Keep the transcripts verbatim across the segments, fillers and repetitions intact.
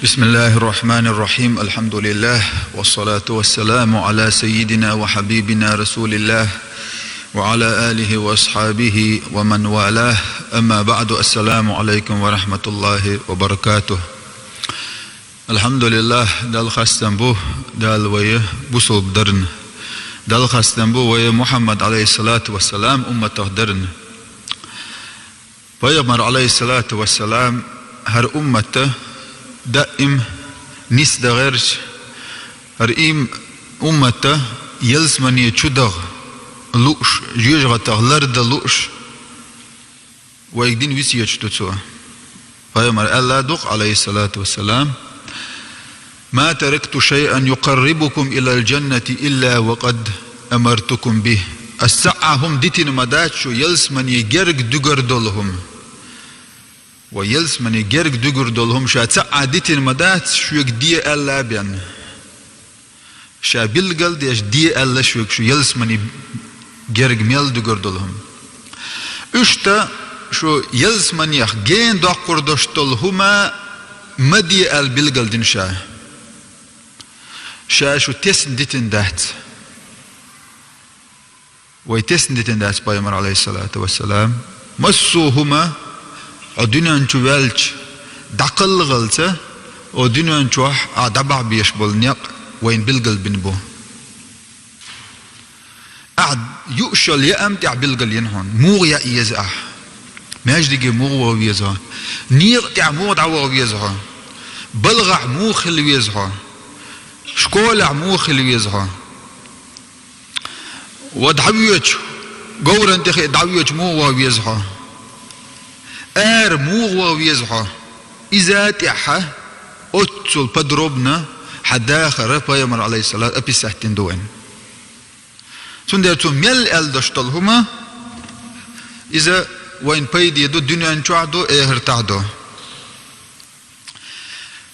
بسم الله الرحمن الرحيم. الحمد لله، والصلاة والسلام على سيدنا وحبيبنا رسول الله وعلى آله وأصحابه ومن والاه. أما بعد، السلام عليكم ورحمة الله وبركاته. الحمد لله, Далла хастам бу, Дала вай бусалба дарна. Далла хастам бу вай Мухьаммад, عليه الصلاة والسلام, умматах дарна. Пайхамар, عليه الصلاة والسلام, хӀара уммата даим нийса даьгӀарча, хӀара им-, уммата ялсамане чу даха лууш, жоьжахатех лардан лууш, вайга дина весет ду цо. Пайхамара аьлла ду-кх, عليه الصلاة والسلام: «ما تركت شيئا يقربكم إلى الجنة إلا وقد أمرتكم به». Аз цхьа а хӀума дитина ма дац шо ялсамане герга дуьгур долу хӀума. Вай ялсамане герга дуьгур долу хӀума ша цхьа а дитина ма дац шоьга де аьлла а бен. Ша билгал деш де аьлла шоьга шо ялсамане герга мел дуьгур долу хӀума. Иштта шо ялсаманех гена доккхур долуш долу хӀума ма де аьлла билгал дина ша. Ша шо тесна дитина дац. Вай тесна дитина дац, Пайхамар, عليه الصلاة والسلام. Массо а хӀума хьо дуьнен чу ваьлча дӀакхалхалца, о дуьнен чохь ахь дӀабахьа безаш болу некъ вайна билгал бина бу. Ахь юуш йолу яам тӀехь билгал йина хьуна, муха яа еза ахь. Маьждиге муха ваха веза хьо? Некъа тӀехь муха дӀаваха веза хьо? Балхахь муха хила веза хьо? Школехь муха хила веза хьо? Ва дӀавоьдуш, говран тӀе хиъна дӀавоьдуш муха ваха веза хьо? Ара муха ваха веза хьо? Иза тӀехь оццул подробно хьан дахар Пайхамар, عليه الصلاة, описать дина ду вайна. Цундела цо мел аьлла долуш долу хӀума, иза вайна пайде ду, дуьнен чохь ду, эхартахь ду.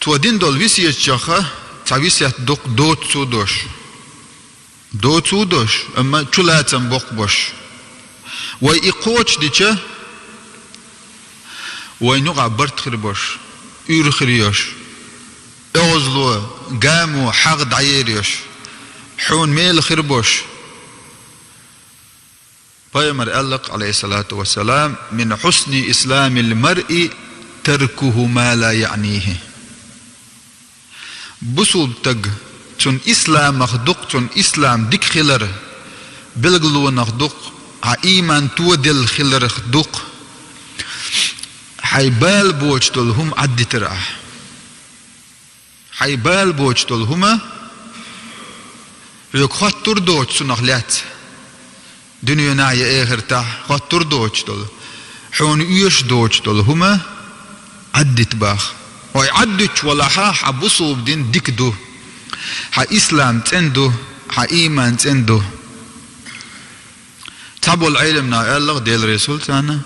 Цо дина долу весеташха цхьа весет ду-кх доцу а дош. Доцу а дош, амма чулацам боккха бош. Вай и кхочушдича, вайна юкъахь барт хир бош, уьйр хир йош, оьгӀазло, гамо, хьагӀ дӀаер йош, хьуна мела хир бош. Пайхамар аьлла-кх, عليه الصلاة والسلام: «من حسن إسلام المرء تركه ما لا يعنيه». Бусулба стаг, цуьнан исламах ду-кх, цуьнан ислам дика хилар билгалонах ду-кх, хьан ийман тоделла хиларх ду-кх, хьайн бала боцуш долу хӀума Ӏаддитар ахь. Хьайн бала боцуш долу хӀума, хьоьга хоттур доцуш цунах лаьцна, дуьненахь я эхартахь хоттур доцуш долу, хьуна оьшуш доцуш долу хӀума Ӏаддита боху. Хьо и Ӏаддуьтуш валахь, хьан бусулба дин дика ду, хьан ислам цӀена ду, хьан ийман цӀена ду. Цхьаболу Ӏеламнаха аьлла-кх, Делан Расул царна,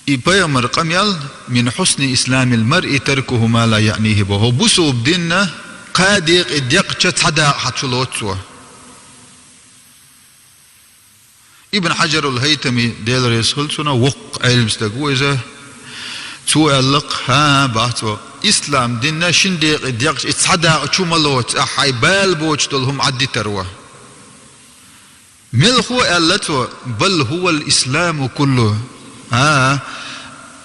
и пайхамар къамел: «من حسن إسلام المرء تركه ما لا يعنيه» боху. ХӀокху бусулба динна кхаа декъе декъча цхьа дакъа хьан чу лоцу цо. Ибн Хьаджарул-ХӀайтами, Делан Расул цунна, воккха Ӏеламстаг ву иза. Цо аьлла-кх, хӀан, боху цо, ислам динна шина декъе декъча и цхьа дакъа чу ма лоцу ахь, хьайн бала боцуш долу хӀума Ӏаддитар ву. Мелхо а аьлла цо: «بل هو الإسلام كله». А,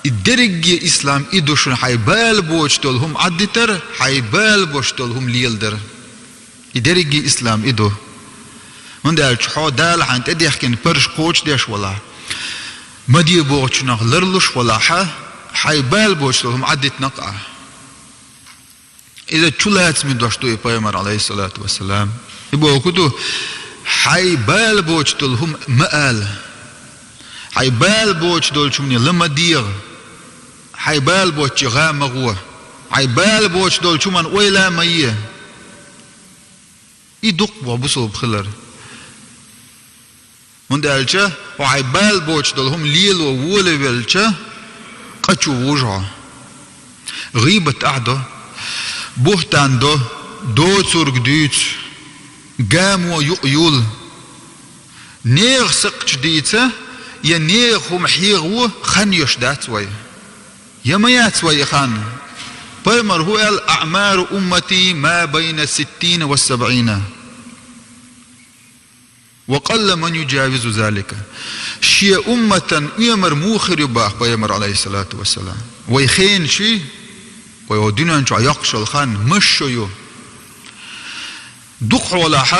и дерриге ислам и ду шуна, хьайн бала боцуш долу хӀума Ӏаддитар, хьайн бала боцуш долу хӀума леладар. И дерриге ислам и ду. ХӀунда аьлча хьо Дала хьайна тӀедехкина парзаш кхочушдеш валахь, ма де бохучунах ларлуш валахь, хьайн бала боцуш долу хӀума Ӏаддитина-кх ахь. Иза чулацаме дош ду и пайхамар, Ӏалайхиссалату вассалам. И бохург ду, хьайн бала боцуш долу хӀума ма ала. Хьайн бала боцуш долчу хӀумане ла ма дегӀа. Хьайн бала боцуче гӀа ма гӀо. Хьайн бала боцуш долчу хӀуманна ойла ма е. И дукха боху бусалба хилар. ХӀунда аьлча хьо хьайн бала боцуш долу хӀума лело волавелча, къа чу вужу хьо. ГӀийбат ахь до, бухӀтан до, доцург дуьйцу, гамо юкъ юла. Нехан сакхташ дийца, я нехан хӀума хьегӀа ву, хан йолуш дац вай. Я ма яц вай и хан. Пайхамара хӀун аьлла: «أعمار أمتي ما بين الستين والسبعين وقل من يجاوز ذلك». Шен умматан оьмар муха хир ю боху Пайхамара, Ӏалайхиссалату вассалам. Вай хенаш, вай хӀокху дуьнен чохь йоккхуш йолу хан масса шо ю. Дукхахьолахь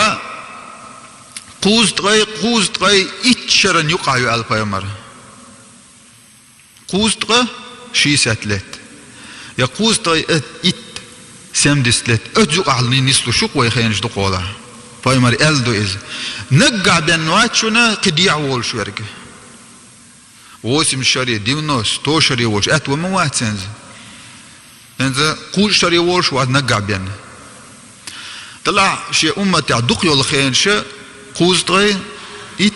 кхузткъе, кхузткъе итт шарна юкъахь ю аьлла Пайхамара. Кхузткъе шестьдесят лет. Я кхузткъе итт, семьдесят лет. Оцу юкъахь нислуш ю-кх вай хенаш дукхахьолахь. Пайхамара аьлла ду иза. Наггахь бен вац шуна кхин дехьа волуш верг. Восемьдесят шаре, девяносто, сто шаре волуш, аьтто ма вац хӀинца. ХӀинца кхузткъа шаре волуш вац наггахь бен. Делахь шен умматехь дукха йолу хенаш кхузткъе итт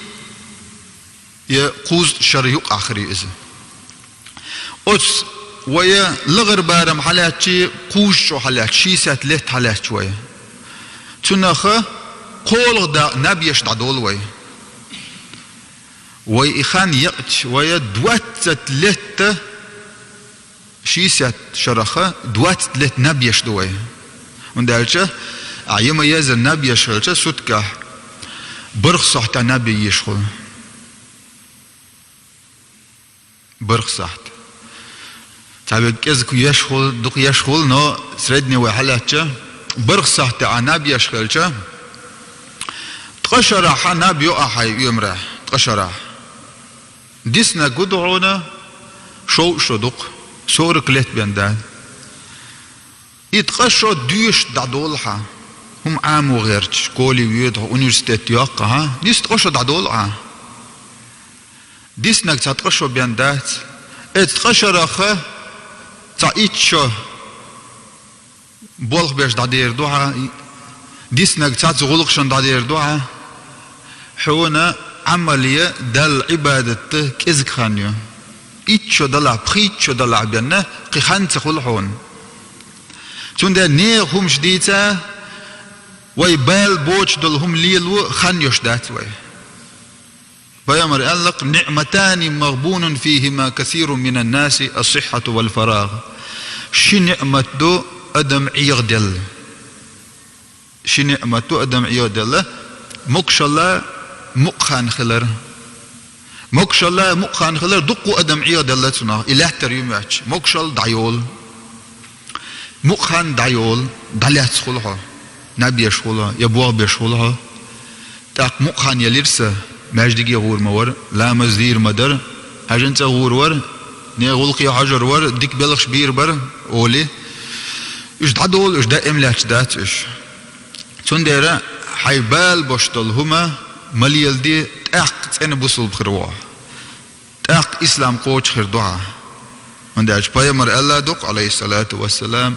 я кхузткъа шарна юкъахь хир ю иза. Оцу вай лахара барам хьалаьцча, кхузткъа шо хьалаьцча, шестьдесят лет хьалаьцча вай. Цунах кхоалгӀа дакъа наб еш дӀадолу вай. Вай и хан екъча, вай двадцать лет, шестьдесят шарах двадцать лет наб еш ду вай. ХӀунда аьлча, ахь я ма еззара наб еш хилча, суткехь бархӀ сахьтехь наб ян езаш хуьлу. БархӀ сахьт. Цхьаберш кӀезиг еш хуьлу, дукха еш хуьлу, но средний вай хьалаьцча, бархӀ сахьтехь ахь наб еш хилча, ткъа шарахь наб йо ахь хьайн оьмарехь, ткъа шарахь. Диснарг хӀун ду хьуна, шовзткъа шо ду-кх, сорок лет бен дац. И ткъа шо доьшуш дӀадолу хьан. ХӀума Ӏамо гӀерташ, школе воьду хьо, университет йоккху хьан, диса ткъа шо дӀадолу ахь. Диснарг цхьа ткъа шо бен дац. Оцу ткъа шарах цхьа итт шо болх беш дӀадер ду хьан, диснарг цхьацца гӀуллакхашна дӀадер ду хьан. Хьуна Ӏамал ян, Далла Ӏибадат дан кӀезиг хан ю. Итт шо далахь, пхийтта шо далахь бен, кхин хан ца хуьлу хьуна. Цундела нехан хӀумаш дийца, вай бала боцуш долу хӀума лело хан йолуш дац вай. Пайхамара аьлла-кх: «نعمتان مغبون فيهما كثير من الناس، الصحة والفراغ». Ши ниъмат ду адам Ӏехаделла. Ши ниъмат ду адам Ӏехаделла: могушалла, мукъа хан хилар. Могушалла, мукъа хан хилар, дуккха адам Ӏехаделла цунах, и лаьттара ю моьттуш, могушалла дӀайолу. Мукъа хан дӀайолу, дӀалаьцна хуьлу хьо, наб еш хуьлу хьо, я болх беш хуьлу хьо. ТӀаккха мукъа хан елира сан, маьждиге гӀур ма вара, ламаз дийр ма дара, хьаьжин цӀа гӀур вара, нехан гӀуллакхе хьожур вара, дика белхаш бийр бара, олий. Уьш дӀадолу, уьш даим лаьтташ дац уьш. Цундела хьайн бала бош долу хӀума ма леладе, тӀаккха цӀена бусулба хир ву хьо. ТӀаккха ислам кхочуш хир ду хьан. ХӀунда аьлча пайхамара аьлла ду-кх, Ӏалайхиссалату вассалам: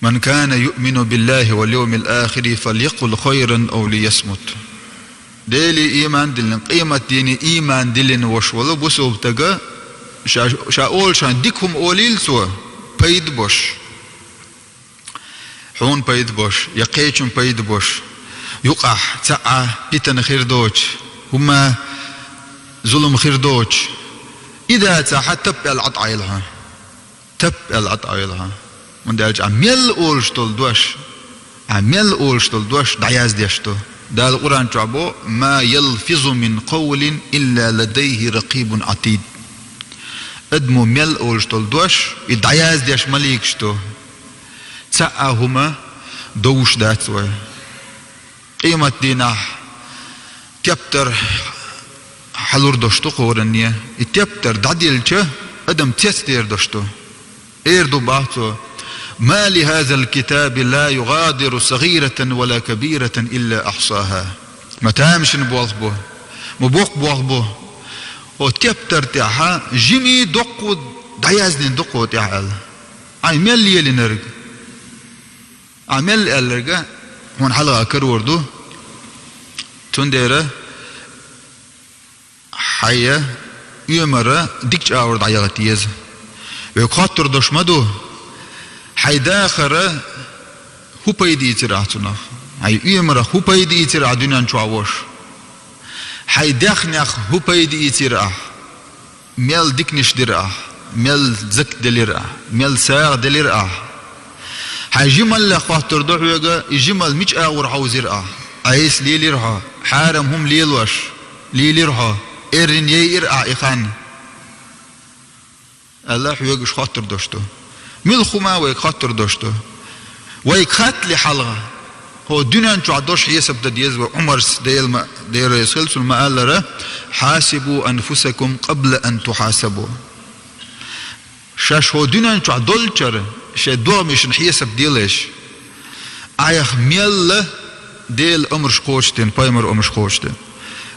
«من كان يؤمن بالله واليوم الآخر فليقل خيرا أو ليصمت». Деле ийман диллина, къематдийне ийман диллина волуш волу бусулба стага ша, ша олуш хьан дика хӀума олийла цо, пайда бош. Хьуна пайда бош, я кхечунна пайда бош. Юкъахь цхьа а питана хир доцуш, хӀума зулам хир доцуш. И дацахь, тап аьлла Ӏад Ӏайла хьо. Тап аьлла Ӏад Ӏайла хьо. ХӀунда аьлча ахь мел олуш долу дош, ахь мел олуш долу дош дӀаяздеш ду. Дала Къуръан чохь бо: «ما يلفظ من قول إلا لديه رقيب عتيد». Адамо мел олуш долу дош, и дӀаяздеш маликаш ду. Цхьа а хӀума довш дац вай. Къематдийнахь тептар хьалур дош ду кхоранне. И тептар дӀадиллича, адам цецдер дош ду. Эр ду боху цо: «ما لهذا الكتاب لا يغادر صغيرة ولا كبيرة إلا أحصاها». Ма тамашийна болх бу, ма боккха болх бу. О тептар тӀехь жимий доккхо дӀаяздина ду кху тӀехь аьлла. Ай мел лелинарг? Ахь мел аьлларг хьуна хьалха карор ду. Цундела хьайн оьмара дика чӀагӀо дӀаяхийта еза. Вайга хоттур долуш ма ду: хьайн дахарах хӀун пайда ийцира ахь цунах? Хьайн оьмарах хӀун пайда ийцира ахь дуьнен чохь волуш? Хьай даьхнех хӀун пайда ийцира ахь? Мел диканаш дира ахь? Мел закат делира ахь? Мел сагӀа делира ахь? Хьай жималлех хоттур ду хьоьга, и жималла мича агӀор хьовзира ахь? Ӏеса лелира хьо, хьарам хӀума лелош лелира хьо, эрна яйира ахь и хан? Аьлла, хьоьга уьш хоттур дош ду. Муьлха хӀума вайга хоттур дош ду? Вайга хаттале хьалха, хӀо дуьнен чохь дош хьесап дан деза вай. Ӏумарс, Дела ма, Дела реза хила цунна, ма аллара: «Хьасибу анфусакум къабла ан тухьасабу». Шаьш хӀо дуьнен чохь долчара шайн догӀмашна хьесап делаш. Айхьа мелла Дела омраш кхочушдина, пайхамара омраш кхочушдина.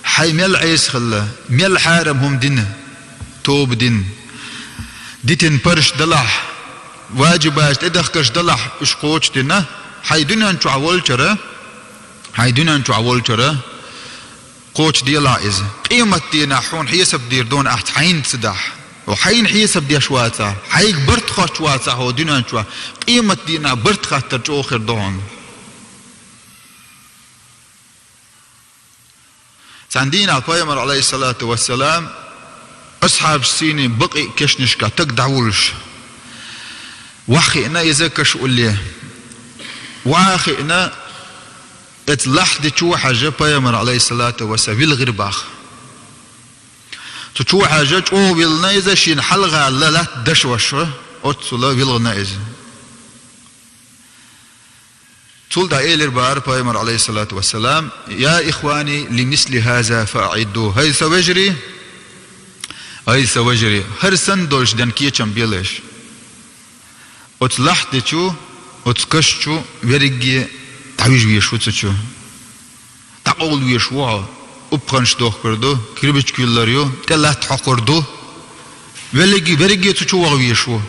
Хьай мел Ӏеса хилла, мел хьарам хӀума дина, тоба дина, дитина парзаш далахь, ваджибаш тӀедахкаш далахь, уьш кхочушдина, хьай дуьнен чохь волчара, хьай дуьнен чохь волчара кхочушделахь иза. Къематдийнахь хьуна хьесап дийр дуна ахь хьайна ца дахь. Хьо хьайна хьесап деш вацахь, хьайга барт хоттуш вацахь хӀо дуьнен чохь, къематдийнахь барт хаттар чӀогӀа хир ду хьуна. Цхьана дийнахь пайхамар, Ӏалайхиссалату вассалам, асхьабашцений бакъий кешнашка таг дӀавуллуш, ваха хиъна иза каш улле. Ваха хиъна, оцу лахьди чу хьажа пайхамар, Ӏалайхиссалату вассалам, вилгӀира боху. Цу чу хьажа чӀогӀа виллина иза, шена хьалха латта дашош, оццула виллина иза. Цул тӀаьхьа элира боху пайхамар, Ӏалайхиссалату вассалам: «Я ихвани, лимисли хаза фаъидду». ХӀай сан вежарий, хӀай сан вежарий, хӀара санна долуш ден кечам белаш. Оцу лахьди чу, оцу каш чу верриге дӀавижа везаш ву цу чу. ДӀакъовла везаш ву хьо, упханаш дохкур ду, кирбичкуьллар ю, тӀе латта хьокхур ду. Веллиги-, верриге цу чу ваха везаш ву.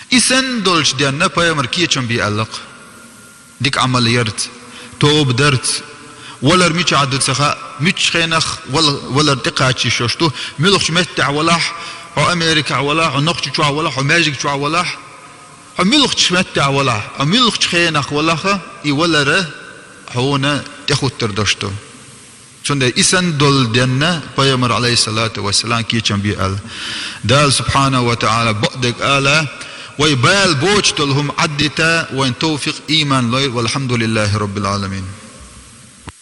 И санна долчу денна пайхамар кечам бе аьлла-кх. Дика Ӏамал ярца, тоба дарца, валар мичахь ду ца хаьа, муьлххачу хенахь вал-, валар тӀекхача йиш йолуш ду, муьлххачу меттехь валахь, хьо Америкахь валахь, хьо Нохчийчохь валахь, хьо маьждиг чохь валахь, хьо муьлххачу меттехь валахь, хьо муьлххачу хенахь валахь, и валар хьуна тӀехуттур долуш ду. Цундела и санна долу денна пайхамар, Ӏалайхиссалату вассалам, кечам бе аьлла. Дала субхьанаху ва таӀала бакъдерг ала, вай бала боцуш долу хӀума Ӏаддита вайна тавфикъ, ийман лойла. Валхьамдулиллахи роббил Ӏаламин.